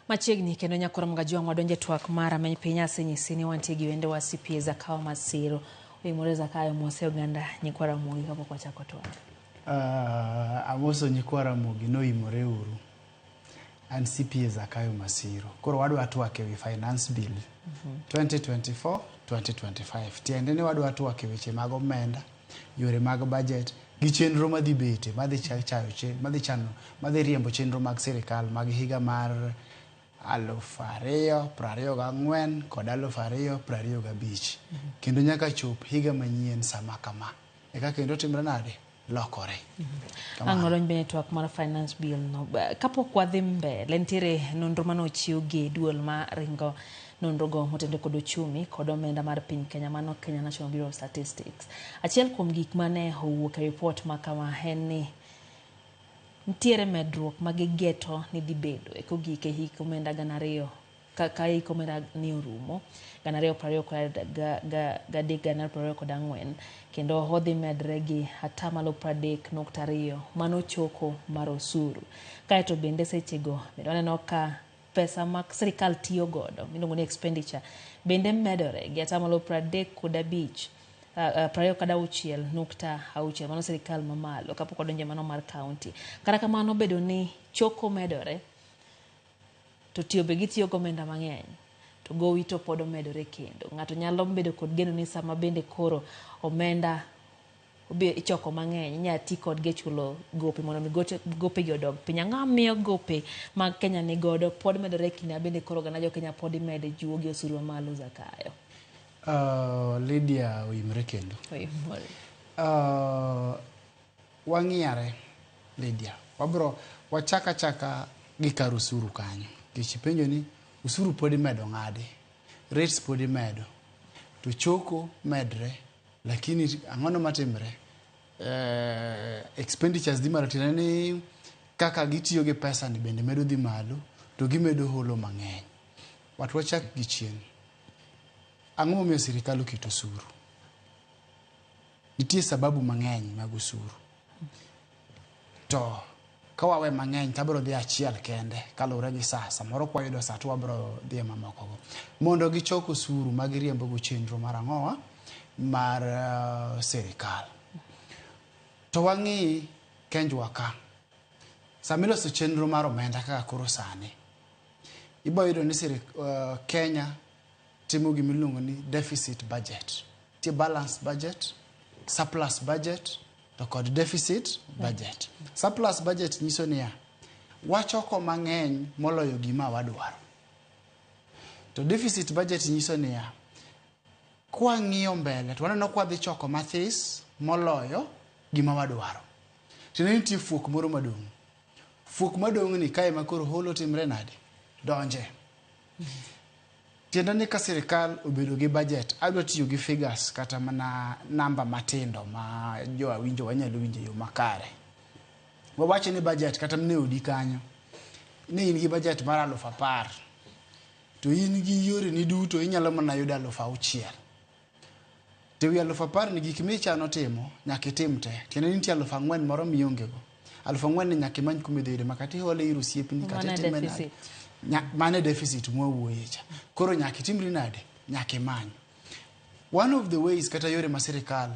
Machiegni kendo nyakoro Mgajwang' wadonje twak mar rameny piny asenyisi ni wantie gi wende wa CPA Zakayo Masiro. Oimore Zakayo mose oganda nyikwa Ramogi kapok wachako twak. Amoso nyikwa Ramogi noimore uru. An CPA Zakayo Masiro. Koro wadwa twak ewi finance bill 2024 2025. Tiende ni wadwa twak e weche mag omenda, yore mag budget gi chenro madhi bete, madhi chayo madhi chano, madhi riembo chenro mag sirikal mag higa mar 2024 kod 2025. Kendo nyaka chop higa manyien sama kama. Eka kendo timre nade? Lokore. Ang' wadonj bende twak mar finance bill no. Kapok wadhi mbele, nitiere nonro mane ochiw gi duol ma ringo nonro go motenore kod uchumi kod omenda mar piny Kenya, mano Kenya National Bureau of Statistics. Achiel kuom gik mane owuok e report ma kama en ni nitiere medruok ma gigeto ni dhi bedo e kogik e hik omenda 2000 ka hik omenda ni orumo 2023 2024 kendo odhi medre gi atamalo 30.2 mano choko mar osuru. Kaeto bende sechego bende waneno ka pesa ma sirikal tiyo godo miluongo ni expenditure bende medore gi atamalo 35 26.6 mano sirikal mamalo kapok odonjo mano mar county. Kata kamano bedo ni choko medore to tiyo be gitiyo gomenda mang'eny to gowi to pod omedore kendo. Ng'ato nyalo bedo kod geno ni sama bende koro omenda ichoko mang'eny inyalo ti kodgi e chulo gope mondo mi gopegi odog piny. Ang'o miyo gope mag Kenya ni godo pod medore e kinde ma bende koro oganda jo Kenya pod imede juogi osuru mamalo Zakayo? Lydia oimre kendo. Oimore. Wang'iyare Lydia. Wabro wachaka chaka gi kar osuru kanyo. Nikech ipenjo ni osuru pod imedo ng'adi, rates pod imedo, to choko medre, lakini ang'ono matimre? Expenditures dhi malo tiende ni kaka gitiyo gi pesa ni bende medo dhi malo to gimedo holo mang'eny. But wachak gi chien. Ang'o momiyo sirikal oketo osuru? Nitie sababu mang'eny mag osuru. To ka wawe mang'eny to abiro dhi achiel kende kaluwore gi sa. Samoro kwayudo sa to wabiro dhi e mamoko go. Mondo gichok osuru ma giriembo go chenro mar ang'owa mar sirikal. To wang'i kenjwa ka. Sama iloso chenro mar omenda kaka koro sani, ibo yudo ni Kenya timo gima iluongo ni deficit budget. Nitie balanced budget, surplus budget, to kod deficit budget. Surplus budget nyiso niya, wachoko mang'eny moloyo gima wadwaro. To deficit budget nyiso niya, kwang'iyo mbele to waneno kwa dhi choko mathis moloyo gima wadwaro. Tiende ni nitie fuok moro madong'. Fuok madong' ni kae ma koro holo timre nade? Donje. Tiende ni ka sirikal obedo gi budget, adwa tiyo gi figures kata mana namba matindo ma jo awinjo wanyalo winjo e yo makare. Wawach ni budget kata mana e odi kanyo, ni in gi budget mar 10,000, to in gi yoreni duto inyalo mana yudo 6,000. To ewi 10,000 ni gik michano timo nyaka itim te. Tiende ni nitie 4,000 moro mionge go. 4,000 ni nyaka imany kuma idhi yude ma kata ihole ir osiepni kata Mano e itime nade. deficit. Mano e deficit mwawuoye cha. Koro nyaka itimri nade? Nyaka imany. One of the ways kata yore ma sirikal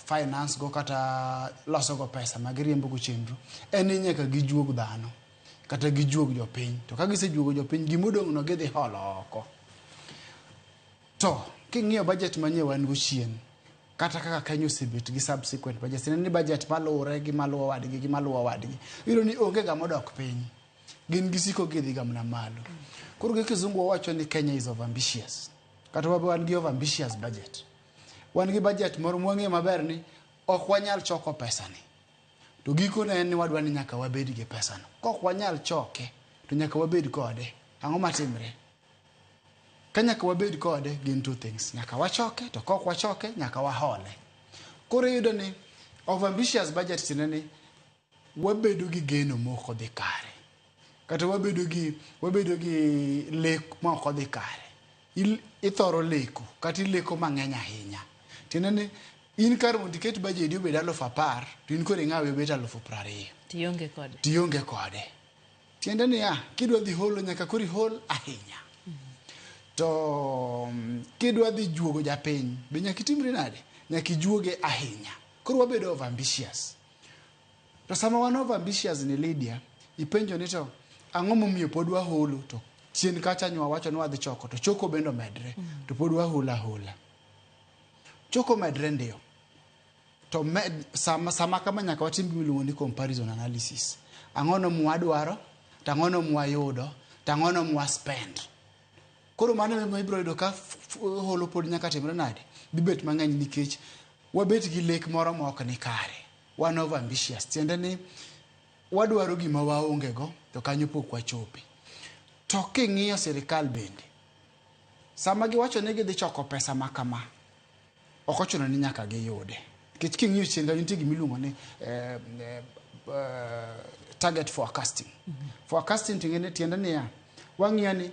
finance go kata loso go pesa ma giriembo go chenro en ni nyaka gijuog dhano kata gijuog jopiny. To ka gisejuogo jopiny gimodong' no gidhi holo oko. To king'iyo budget manye wan go chien kata kaka Kenya osebet gi subsequent budgets ni budget maluwore gi maluwo wadgi gi maluwo wadgi iyudo ni onge ga modok piny gin gisiko gidhi ga mana malo koro gi kizungu wawacho ni Kenya is over ambitious kata wan gi over ambitious budget wan gi budget moro mwang'eyo maber ni ok wanyal choko pesa ni to gikone en ni wadwa ni nyaka wabed gi pesano kok wanyal choke to nyaka wabed kode ang'o matimre ka nyaka wabed kode gin two things nyaka wachoke to kok wachoke nyaka wahole koro iyudo ni over ambitious budget tiende ni wabedo gi geno mok odhi kare kata wabedo gi lek ma ok odhi kare. Ithoro leko kata ileko mang'eny ahinya tiende ni in kar mondo iket budget obed 10,000 to in koro ing'awe obet 20,000. Tionge kode. Tionge kode. Tiende niya, kidwa dhi holo nyaka koro ihol ahinya. To kidwa dhi juogo japiny, be nyaka itimri nade? Nyaka ijuoge ahinya. Koro wabedo over ambitious. To sama wan over ambitious ni Lydia, ipenjo ni to ang'o momiyo pod waholo to chien kacha nyo wawacho ni wadhi choko to choko bende omedre to pod waholo ahola. Choko medre ndio. To med, sama kama nyaka watim gima iluongo ni comparison analysis. Ang'ono mwadwaro, to ang'ono mwayudo, to ang'ono mwa spend. Koro mano ema ibiro yudo ka holo pod nyaka timre nade? Dhi bet mang'eny nikech wabet gi lek moro ma ok ni kare. Wan over ambitious. Tiende ni wadwaro gima waonge go to kanyo pok wachope. To king'iyo sirikal bende, sama giwacho ni gidhi choko pesa ma kama, ok ochuno ni nyaka giyude. Nikech king'iyo chien kanyo nitie gima iluongo ni target forecasting. Forecasting tiende niya, wang'iyo ni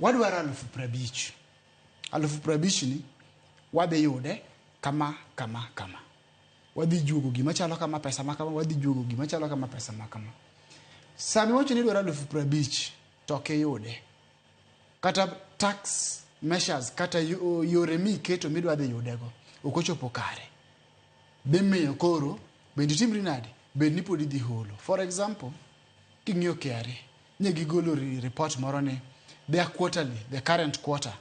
wadwaro 50,000. 50,000 ni wadhi yude kama kama kama. Wadhi juogo gima chalo kama pesa ma kama, wadhi juogo gima chalo kama pesa ma kama. Sama iwacho ni idwaro 50,000 to ok iyude. Kata tax measures kata yore miketo midwa dhi yudego ok ochopo kare. Dhi miyo koro bende itimri nade? Bed ni pod idhi holo. For example, king'iyo KRA, ne gigolo report moro ni their quarterly, the current quarter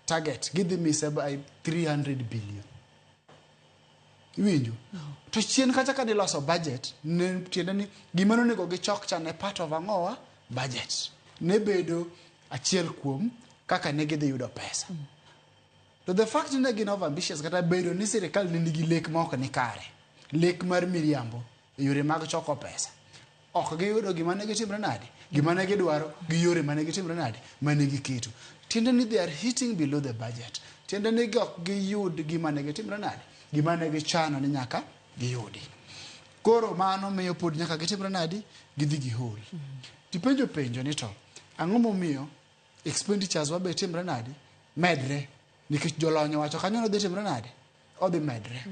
target gidhi mise by 300 billion. Iwinjo? To chien kacha ka niloso budget, ne tiende ni gima nonego gichok cha ne part of ang'owa? Budget. Ne bedo achiel kuom kaka ne gidhi yudo pesa. To the fact ni ne gin over ambitious kata bedo ni sirikal ne nigi lek ma ok ni kare, lek mar miriambo e yore mag choko pesa. Ok giyudo gima ne gitimre nade? Gima ne gidwaro gi yore mane gitimre nade? Mane giketo. Tiende ni they are hitting below the budget. Tiende ni ok giyud gima ne gitimre nade? Gima ne gichano ni nyaka giyudi. Koro mano miyo pod nyaka gitimre nade? Gidhi gihol. Tipenjo penjo ni to ang'o momiyo expenditures wabe timre nade? Medre. Nikech jolony owacho kanyo nodhi timre nade? Odhi medre.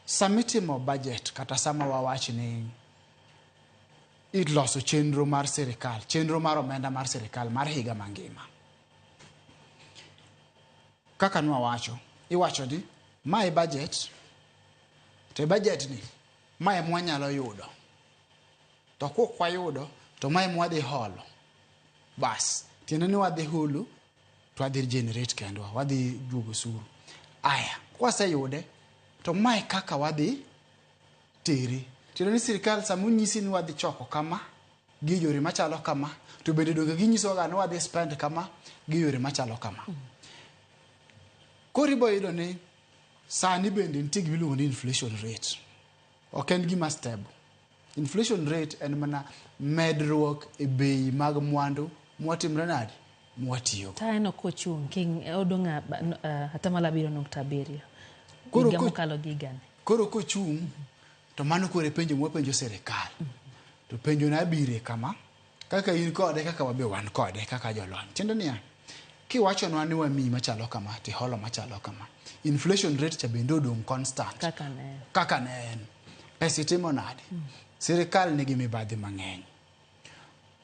Sama itimo budget kata sama wawach ni iloso chenro mar sirikal, chenro mar omenda mar sirikal mar higa mangima. Kaka nwawacho, iwacho ni mae budget, to e budget ni mae mwanyalo yudo. To kok wayudo, to mae mwadhi holo. Bas, tiende ni wadhi holo, to wadhi generate kendwa, wadhi juogo osuru. Aya, kwaseyude, to mae kaka wadhi tere. Tiende ni sirikal sama onyisi ni wadhi choko kama, gi yore machalo kama, to bende donge ginyisowa ni wadhi spend kama, gi yore machalo kama. Koro ibo yudo ni sani bende nitie gima iluongo ni inflation rate. Ok en gima stable. Inflation rate en mana medruok e bei mag mwandu mwatimre nade? Mwatiyogo. Tayano kochung' king odong' 7.7 higa mokalo gi higani. Koro kochung' to mano koro e penjo mwapenjo sirikal. To penjo na bire kama, kaka in kode kaka wabe wan kode kaka jolony. Tiende niya, kiwachonwa ni wamiyi machalo kama tiholo machalo kama, inflation rate cha bende odong' constant. Kaka ne. Kaka ne en. Pesa itimo nade? Sirikal nigi mibadhi mang'eny.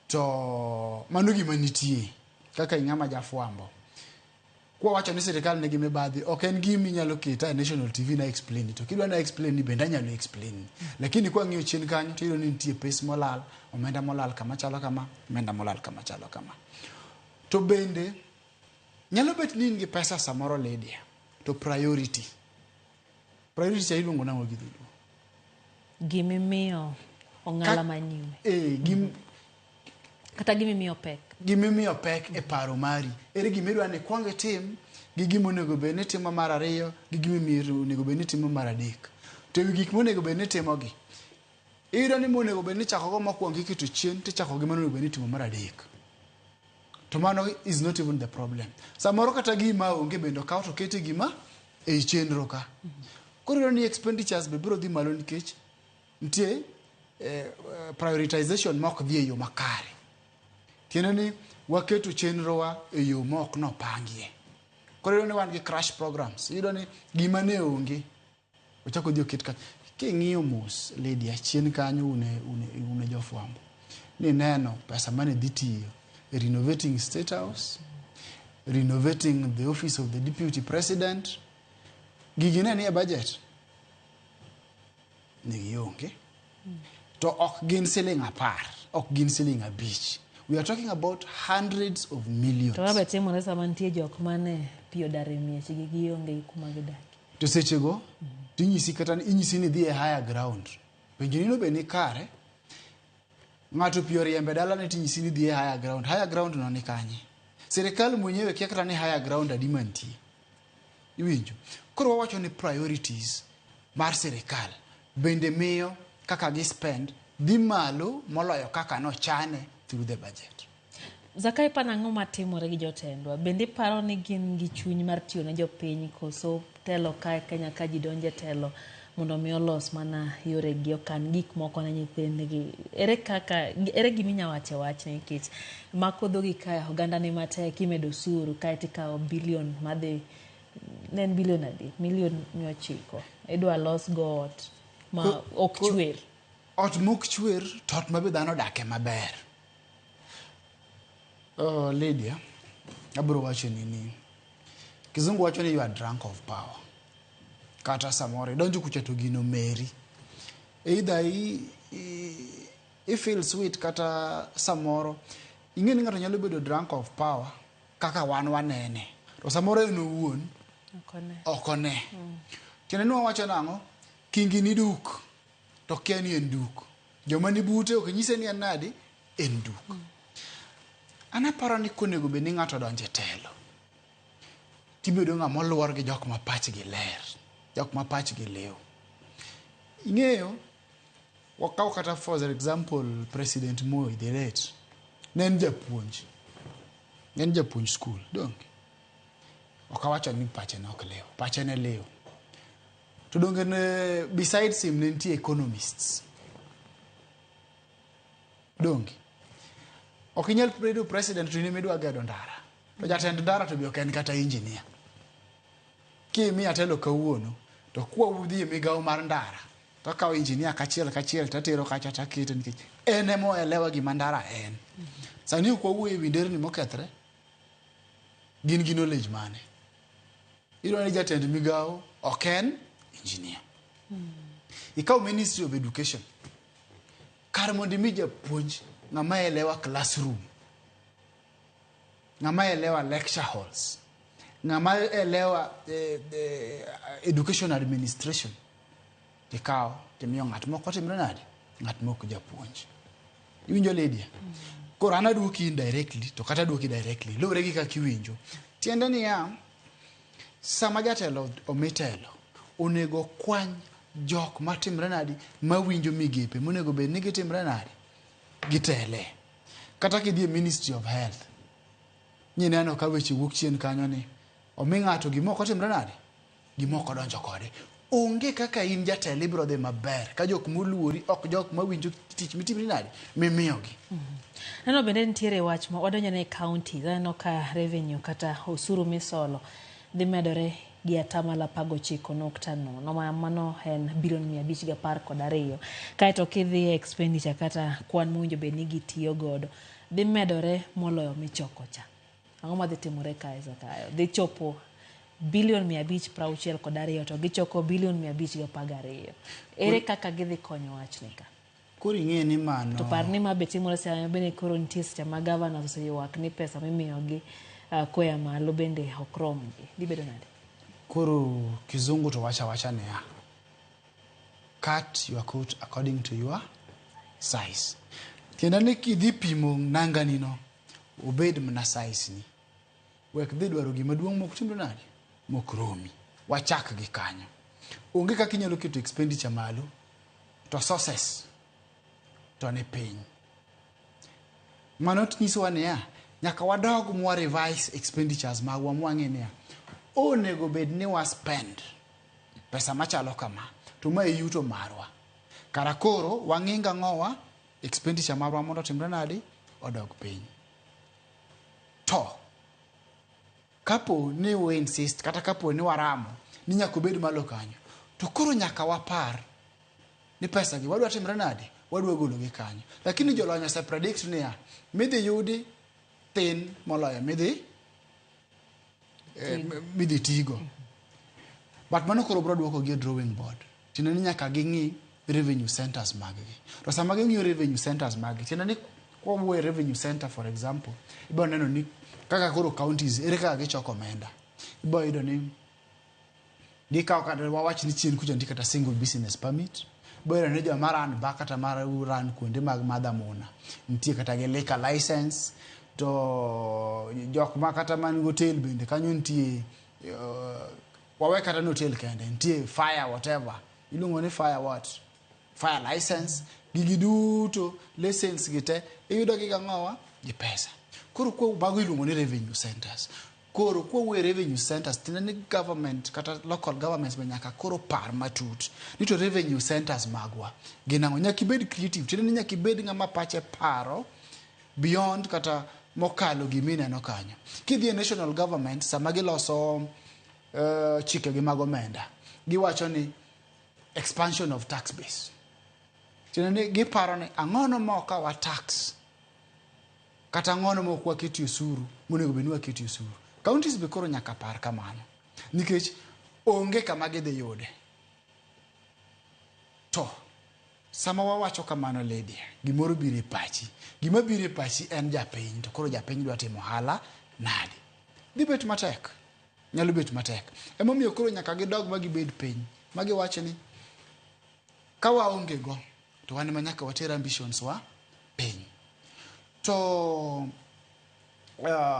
To mano gima nitie kaka ing'ama jafwambo. Kwawacho ni sirikal nigi mibadhi, ok en gima inyalo keta e national TV na explain. To kidwa na explain ni bende anyalo explain. Lakini kwang'iyo chien kanyo to iyudo ni nitie pes molal, omenda molal kama chalo kama, omenda molal kama chalo kama. To bende nyalo bet ni in gi pesa samoro Lydia, to priority. Priority cha iluongo nang'o gi dholuo? Gimimiyo ong'ala manyime. Kata gimimiyo pek. Gimimiyo pek e paro mari. Ere gima idwa ni ikwong itim, gi gima onego bed ni itimo mar ariyo, gi gima onego bed ni itimo mar adek. To ewi gik monego bed ni itimogi, iyudo ni monego bed ni ichako go mokwongo iketo chien tichako gi monego bed ni itimo mar adek. To mano is not even the problem. Samoro kata gima onge bende okaw to okete gima ei chenro ka. Koro iyudo ni expenditures be biro dhi malo nikech nitie prioritization ma ok dhi e yo makare. Tiende ni waketo chenrowa e yo ma ok nopangie. Koro iyudo ni wan gi crash programs. Iyudo ni gima ne onge ochako odhi oket ka. King'iyo mos Lydia chien kanyo une jofwambo. Ni neno pesa mane dhi tiyo e renovating State House, renovating the office of the deputy president. Gigi ne nie budget? Ne gionge. To ok gin siling 10, ok gin siling 5. We are talking about hundreds of millions. To mabe timore sama nitie jok mane pi odar e miechgi gionge gi kuma gidakie. To sechego tinyisi kata inyisi ni idhi e higher ground. Penjo ni no be ni kare. Ng'ato pi oriembe dalane tinyisi ni dhi e higher ground. Higher ground no ni kanye? Sirikal mwenyewe kia kata ni higher ground adi mantie. Iwinjo? Koro wawacho ni priorities mar sirikal bende miyo kaka gi spend dhi malo moloyo kaka nochane through the budget. Zakayo iparo ang'o matimore gi jotendwa? Bende iparo ni gin gi chuny mar tiyo ne jopiny koso telo ka Kenya ka ji donje telo mondo mi olos mana yoregi okan gik moko ne nyithindgi? Ere kaka ere gima inyalo wacho e wachni nikech mako dhogi ka oganda ni matek imedo osuru kaeto ikawo bilion madhi ne en bilion adi? Milion 900 idwa los go ot ma ok chwer. Ot mok chwer to ot ma be dhano odake maber. Lydia, abiro wacho ni ni kizungu wacho ni you are drunk of power. Kata samoro idonjo kucha to gino meri. Either i feel sweet kata samoro ing'e ni ng'ato nyalo bedo drunk of power kaka wan wanene. To samoro en owuon ok one. Tiende ni wawacho nang'o? Kingi ni duk to kia ni en duk. Joma ni bute ok nyise ni en nadi? En duk. An aparo ni konego bed ni ng'ato odonjo e telo, tibedo ng'ama oluor gi jok ma pachgi ler, jok ma pachgi liw. Ing'eyo, wakaw kata for example President Moi the late, ne en japuonj. Ne en japuonj skul, donge? Ok awacho ni pache ne ok liw, pache ne liw. To donge ne, besides him ne nitie economists. Donge? Ok inyal bedo president to in ema idwa gedo ndara. To jatend ndara to be ok en kata engineer. Kimiya telo kawuono, to kwa udhi e migawo mar ndara, to akawo engineer kachiel kachiel tatero kacha takete nikech en ema oelewa gima ndara en. Sani ok wawuoyo ewi nderni mokethre, gin gi knowledge mane? Iyudo ni jatend migawo ok en engineer. Ikawo Ministry of Education, kar mondo imi japuonj ng'ama elewa classroom, ng'ama elewa lecture halls, ng'ama elewa education administration, tikawo timiyo ng'at moko timre nade? Ng'at mok japuonj. Iwinjo Lydia? Koro an aduoki indirectly to kata aduoki directly luwore gi kaka iwinjo. Tiende niya, sama jatelo omi telo, onego kwany jok matimre nadi mawinjo migepe monego bed ni gitimre nade gitele. Kata kidhi e Ministry of Health, nyineno ka weche wuok chien kanyo ni omi ng'ato gima ok otimre nade gima ok odonjo kode. Onge kaka in jatelo ibiro dhi maber ka jok moluori ok jok mawinjo tich mitimri nade mimiyogi. Neno bende nitiere wach ma wadonjo ne county, aneno ka revenue kata osuru misolo dhi medore gi atamalo 19.0, ma mano en bilion 512. Kaeto kidhi e expenditure kata kwan mowinjo bed ni gitiyo godo dhi medore moloyo michoko cha. Ang'o madhi timore kae Zakayo? Dhi chopo bilion 562 to gichoko bilion 512. Ere kaka gidhi konyo wachni ka? Koro ing'e ni mano To par ni ma be timore sama bende koro nitie seche ma governors oseywak ni pesa mimiyogi koa malo bende ok romgi. Dhi bedo nade? Koro kizungu to wacho awacha niya, cut your coat according to your size. Tiende ni kidhi pimo nangani no, obed mana size ni. Wek dhi dwaro gima duong' mok timre nade? Mok romi. Wachak gi kanyo. Onge kaka inyalo keto expenditure malo, to sources to ni piny. Mano nyisowa niya, nyaka wadog mwa revise expenditures magwa mwang'e niya, onego bed ni wa spend pesa machalo kama, to ma e yuto marwa. Kara koro wang'ingo ang'owa expenditure marwa mondo otimre nade? Odog piny. To kapo ni we insist kata kapo ni waramo ni nyaka obed malo kanyo, to koro nyaka wapar ni pesa gi wadwa timre nade? wadwa golo gi kanyo. Lakini jolony ose predict niya, midhi yudi thin moloyo midhi tigo. But mano koro bro duoko gi e drawing board. Tiende ni nyaka ging'i revenue centers mag gi. To sama ging'iyo revenue centers mag gi, tiende ni kwawuoyo e revenue center for example, ibiro neno ni kaka koro counties ere kaka gichoko omenda. Ibiro yudo ni gikawo kata wawach ni chien kucha nitie kata single business permit. Ibiro yudo ni joma run bar kata ma run kuonde mag madho amuna nitie kata gi liquor license. To jok ma kata man gi hotel bende kanyo nitie wawe kata ni hotel kende nitie fire whatever iluongo ni fire what fire license gigi duto license gi te iyudo gi gang'owa gi pesa koro kwa mago iluongo ni revenue centers koro kwawuoyo e revenue centers tiende ni government kata local governments be nyaka koro par matut ni to revenue centers magwa gin ang'o nyaka ibed creative tiende ni nyaka ibed ng'ama pache paro beyond kata mokalo gimineno kanyo kidhi e national government sama giloso chikegi mag omenda giwacho ni expansion of tax base tiende ni giparo ni ang'ono ma ok kawa tax kata ang'ono ma ok waketie osuru monego bed ni waketie osuru counties be koro nyaka par kamano nikech onge kama gidhi yude to sama wawacho kamano Lydia gimoro biro e pachi gima biro e pachi en japiny to koro japiny dwa timo ohala nade dhi bet matek nyalo bet matek emomiyo koro nyaka gidog ma gibed piny ma giwach ni ka waonge go to wan ema nyaka water ambitions wa piny to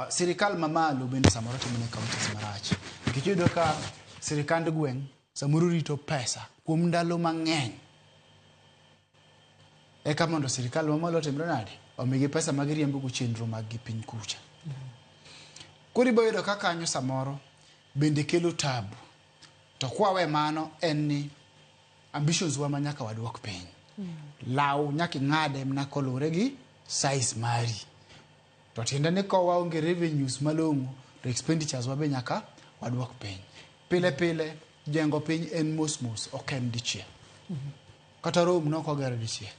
sirikal mamalo bende samoro timo ne counties marach nikech iyudo ka sirikand gweng' samoro rito pesa kuom ndalo mang'eny eka mondo sirikal mamalo otimre nade omigi pesa ma giriembo go chenro mag gi piny kucha koro ibo yudo ka kanyo samoro bende kelo tabu to kwawe mano en ni ambitions wa ma nyaka waduok piny law nyaka ing'ade mana koluwore gi size mari to tiende ni ka waonge revenues malong'o to expenditures wa be nyaka waduok piny pile pile jengo piny en mos mos ok en dichiel kata Rome nok oger dichiel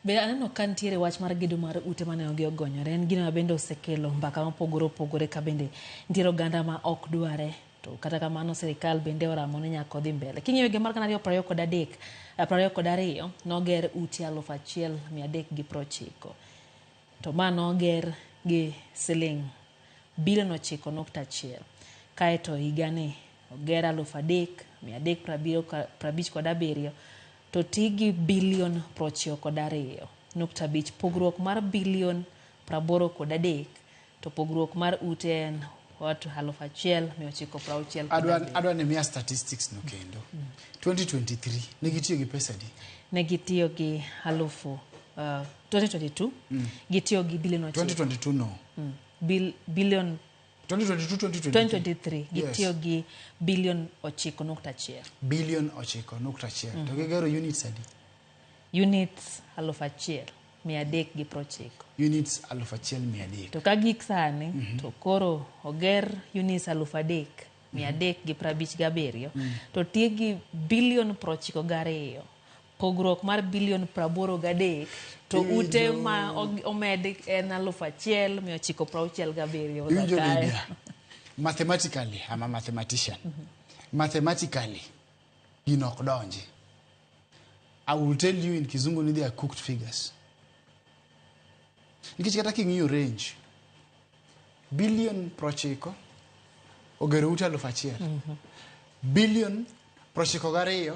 Be aneno ka nitiere wach mar gedo mar ute mane ogi ogonyore en gino ma bende osekelo mbaka mopogore opogore ka bende nitiere oganda ma ok dware to kata kamano sirikal bende oramo ni nyaka odhi mbele. King'iyo higa mar 2023 22 noger ute 1390 to ma noger gi siling bilion 9.1 kaeto higani oger 3357 to ti gi bilion 92.5 pogruok mar bilion 83 to pogruok mar ute en wat 1960 adwa ni miya statistics no kendo 2023 ne gitiyo gi pesa di ne gitiyo gi alufu 2022 gitiyo gi bilion 9 2022 no bilion 2022 2023 2023 gitiyo gi bilion 9.1 bilion 9.1 to gigero units adi units 1390 units 1300 to ka gik sani to koro oger units 3357 to ti gi bilion 92 pogruok mar bilion 83 to ute ma omed en 1967 Iwinjo Lydia mathematically I'm a mathematician mathematically gino ok donji I will tell you in kizungu ni they are cooked figures nikech kata king'iyo range bilion 90 ogero ute 1000 bilion 92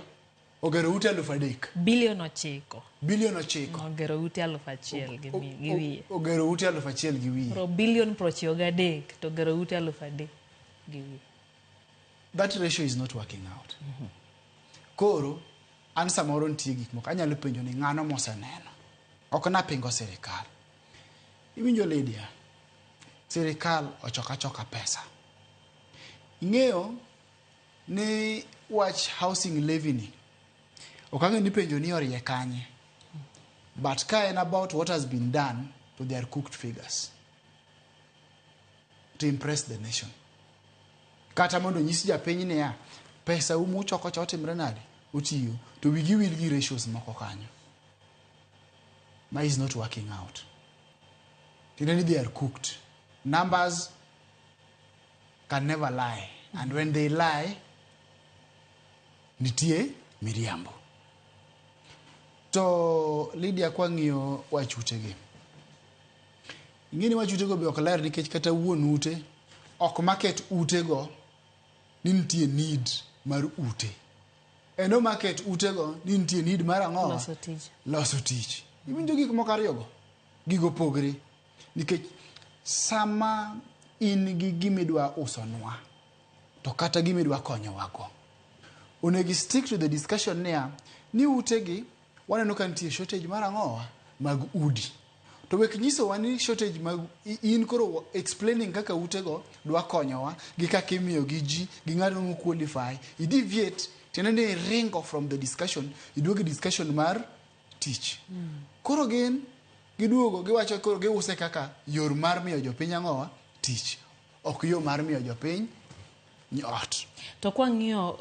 ogero ute 3000 bilion 9 bilion 9 ogero ute 1000 gi wiye ogero ute 1000 gi wiye Koro bilion 93 to ogero ute 3000 gi wiye that ratio is not working out koro an samoro nitie gik moko anyalo penjo ni ng'ano moseneno ok napingo sirikal iwinjo Lydia sirikal ochoko achoka pesa ing'eyo ni wach housing levy ni ok ang'eyo ni penjo ni orie kanye but ka en about what has been done to their cooked figures to impress the nation kata mondo nyis japiny niya pesa u muchoko cha otimre nade otiyo to wigi wil gi ratios moko kanyo ma is not working out. Tiende ni they are cooked. Numbers can never lie. And when they lie, nitie miriambo. To Lydia, kwang'iyo wach utegi, ing'e ni wach utego be ok ler nikech kata wuon ute ok market utego ni nitie need mar ute. En o market utego ni nitie need mar ang'o? Loso tich. Loso tich. Iwinjo gik moko ariyogo? Gigo pogre. Nikech sama in gi gimidwa usonwa, to kata gimidwa konyowago, onego stick to the discussion niya, ni utegi waneno ka nitie shortage mar ang'owa mag udi. To wek nyisowa ni shortage mag in koro explaining kaka utego dwa konyowa gi kaka imiyo gi ji gi ng'ato mo qualify i deviate, tiende ni ringo from the discussion, iduogo e discussion mar tich. Koro gin giduogo giwacho koro giuse kaka yor mar miyo jopiny ang'owa tich, ok yo mar miyo jopiny ot. To kwang'iyo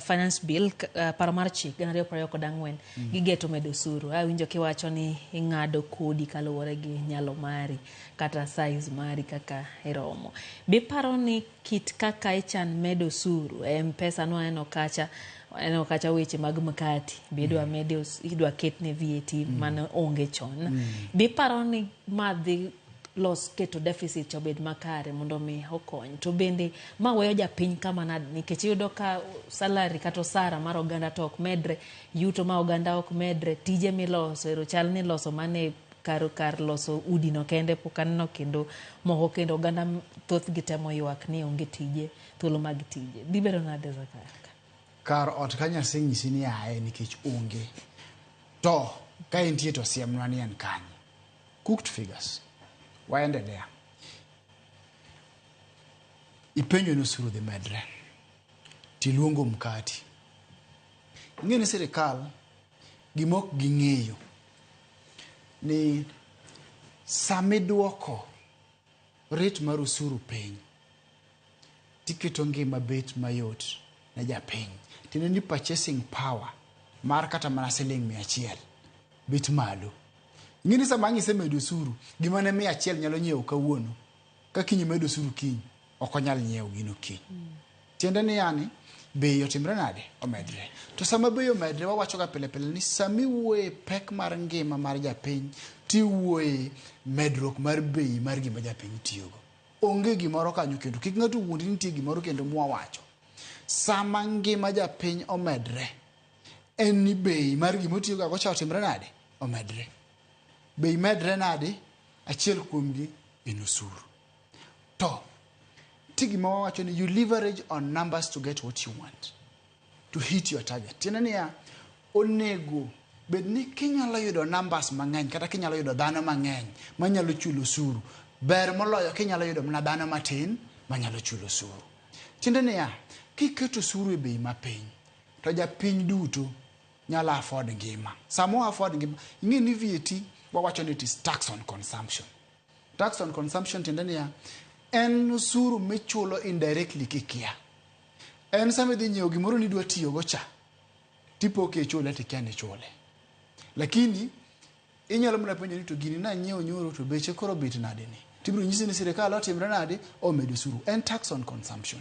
finance bill, paro mar chik 2024, gigeto medo osuru. Awinjo kiwacho ni ing'ado kodi kaluwore gi nyalo mari kata size mari kaka iromo. Biparo ni kit kaka ichan medo osuru e M-Pesa nwaneno kacha, waneno kacha weche mag mkati be idwa mede idwa ketne VAT mane onge chon. Biparo ni ma dhi los keto deficit obed makare mondo mi okony, to bende ma weyo japiny kama nade, nikech iyudo ka salary kata osara mar oganda to ok medre, yuto ma oganda ok medre, tije miloso ero chal ni loso mane kar loso udi no kende pok aneno kendo moko kendo oganda thothgi temo ywak ni onge tije, thuolo mag tije. Dhi bedo nade, Zakayo? Kar ot ka Nyasaye nyisi ni aye nikech onge, to ka entie to siemnwa ni en kanye. Cooked figures. Waendelea. Ipenjo ni osuru dhi medre, tiluongo mkati. Ing'e ni sirikal gima ok ging'eyo ni samiduoko rate mar osuru piny, tiketo ngima bet mayot ne japiny. Tiende ni purchasing power mar kata mana siling 100 bet malo. Ing'e ni sama ang' isemedo osuru, gima ne 100 nyalo nyiewo kawuono, ka kiny imedo osuru kiny, ok onyal nyiewo gino kiny. Tiende ni yani, bei otimre nade? Omedre. To sama bei omedre, wawacho ga pile pile ni sama iwuoye pek mar ngima mar japiny, tiwuoye medruok mar bei mar gima japiny tiyogo. Onge gimoro kanyo kendo. Kik ng'ato wuondi ni nitie gimoro kendo mwawacho. Sama ngima japiny omedre, en ni bei mar gima otiyogo cha otimre nade? Omedre. Bei medre nade? Achiel kuomgi en osuru. To ti gima wawacho ni you leverage on numbers to get what you want, to hit your target. Tiende niya, onego bed ni kinyalo yudo numbers mang'eny kata kinyalo yudo dhano mang'eny manyalo chulo osuru, ber moloyo kinyalo yudo mana dhano matin manyalo chulo osuru. Tiende niya, kiketo osuru e bei mapiny, to japiny duto nyalo afford ngima. Sama o afford ngima, ing'e ni VAT wawacho ni it is tax on consumption. Tax on consumption tiende niya, en osuru michulo indirectly kikia. En sama idhi nyiewo gimoro nidwa tiyogo cha, tipo kichule tikia ni ichule. Lakini inyalo mana penjo ni to gini nanyiewo nyoro to beche koro bet nade ni? Tibiro nyisi ni sirikal otimre nade? Omedo osuru. En tax on consumption.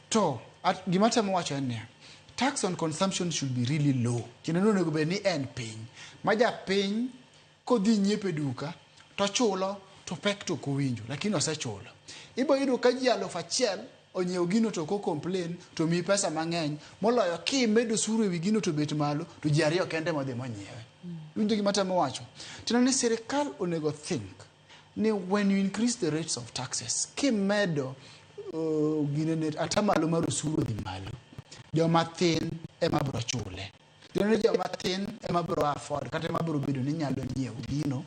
To gima temo wacho en niya, tax on consumption should be really low. Tiende ni onego bed ni en piny. Ma japiny kodhi nyiepo e duka to chulo to pek to ok owinjo, lakini osechulo. Ibo yudo ka ji 1000 onyiewo gino to ok o complain to miyi pesa mang'eny moloyo kimedo osuru ewi gino to bet malo to ji ariyo kende modhi monyiewe. Iwinjo gima temo wacho? Tiende ni sirikal onego think ni when you increase the rates of taxes, kimedo ginene atamalo mar osuru odhi malo, joma thin ema biro chule. Tiende ni joma thin ema biro afford kata ema biro bedo ni nyalo nyiewo gino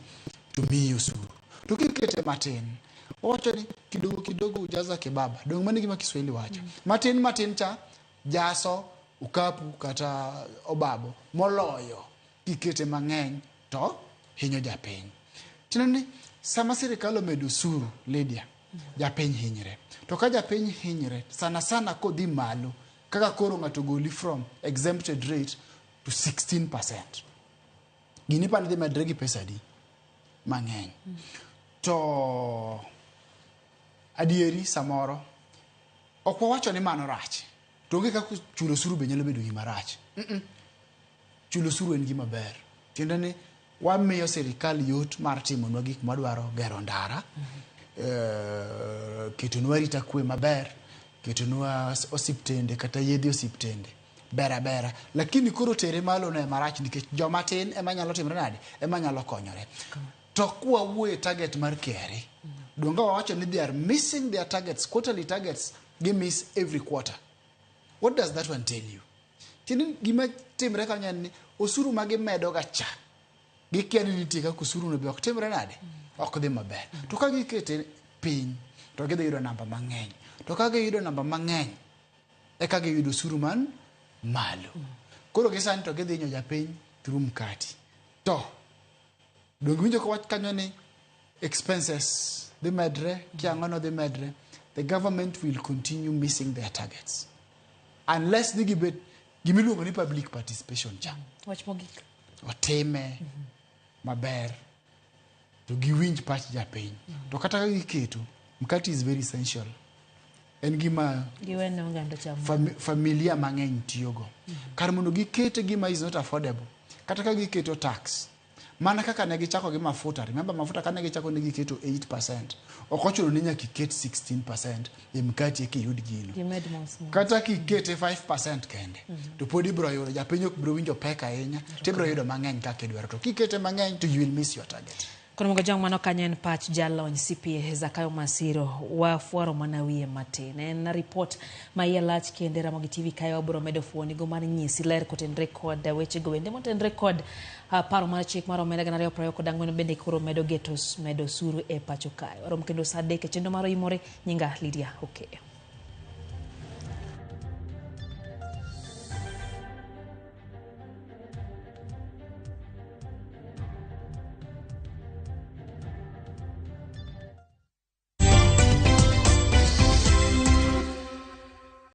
to miyi osuru. To kikete matin, wawacho ni kidogo kidogo hujaza kibaba. Dong' mano e gima Kiswahili wacho. Matin matin cha jaso okapu kata obabo moloyo kikete mang'eny to hinyo japiny. Tiende ni sama sirikal omedo osuru, Lydia, japiny hinyre. To ka japiny hinyre, sana sana kodhi malo, kaka koro ng'ato goli from exempted rate to 16%. Gini ipani dhi medre gi pesa adi? Mang'eny. To adieri samoro ok wawacho ni mano rach. To onge kaka chulo osuru be nyalo bedo gima rach. Chulo osuru en gima ber. Tiende ni wamiyo sirikal yot mar timonwa gik mwadwaro, gero ndara, ketonwa arita kwe maber, ketonwa osiptende kata yedhe osiptende. Ber abera. Lakini koro tere malo no ema rach nikech joma tin ema nyalo timre nade? Ema nyalo konyore. To kwawuoyo e target mar KRA, donge wawacho ni they are missing their targets, quarterly targets, gi miss every quarter. What does that one tell you? Tiende gima timre kanyo en ni osuru ma gimedo ga cha, gikia ni nitie kaka osuru no be ok timre nade? Ok dhi maber. To ka gikete piny, to gidhi yudo namba mang'eny. To ka giyudo namba mang'eny, eka giyudo osuru man malo. Koro gi sani to gidhi hinyo japiny through mkati. To donge winjo kowach kanyo ni expenses dhi medre, kia ang'ono dhi medre. The government will continue missing their targets unless ni gibet gimiluongo ni public participation cha Wach mogik. otime maber to giwinj pach japiny. To kata ka giketo mkati is very essential. En gima Giwene oganda cham. Familia mang'eny tiyogo. Kar mondo gikete gima is not affordable. Kata ka giketo tax. Mana kaka ne gichako gi mafuta. Remember mafuta kane gichako ne giketo 8%. Ok ochuno ni nyaka iket 16% e mkati eka iyud gino. Gimed mos mos. Kata kikete 5% kende, to pod ibiro yudo japiny ok biro winjo pek ahinya, tibiro yudo mang'eny kaka idwaro. To kikete mang'eny to you will miss your target. Kono mogo jong mano kanyo en pach jalony CPA Zakayo Masiro wafwaro mana wiye matin. En report ma iye lach kende Ramogi TV kae wabiro medo fuonigo mar nyisi ler kotenre kod wechego bende motenre kod paro mar chik mar omenda gana ariyo piero ariyo kod ang'wen bende koro medo geto medo osuru e pacho kae. Warom kendo saa adek e chenro mar Oimore. Nyinga Lydia Okeyo.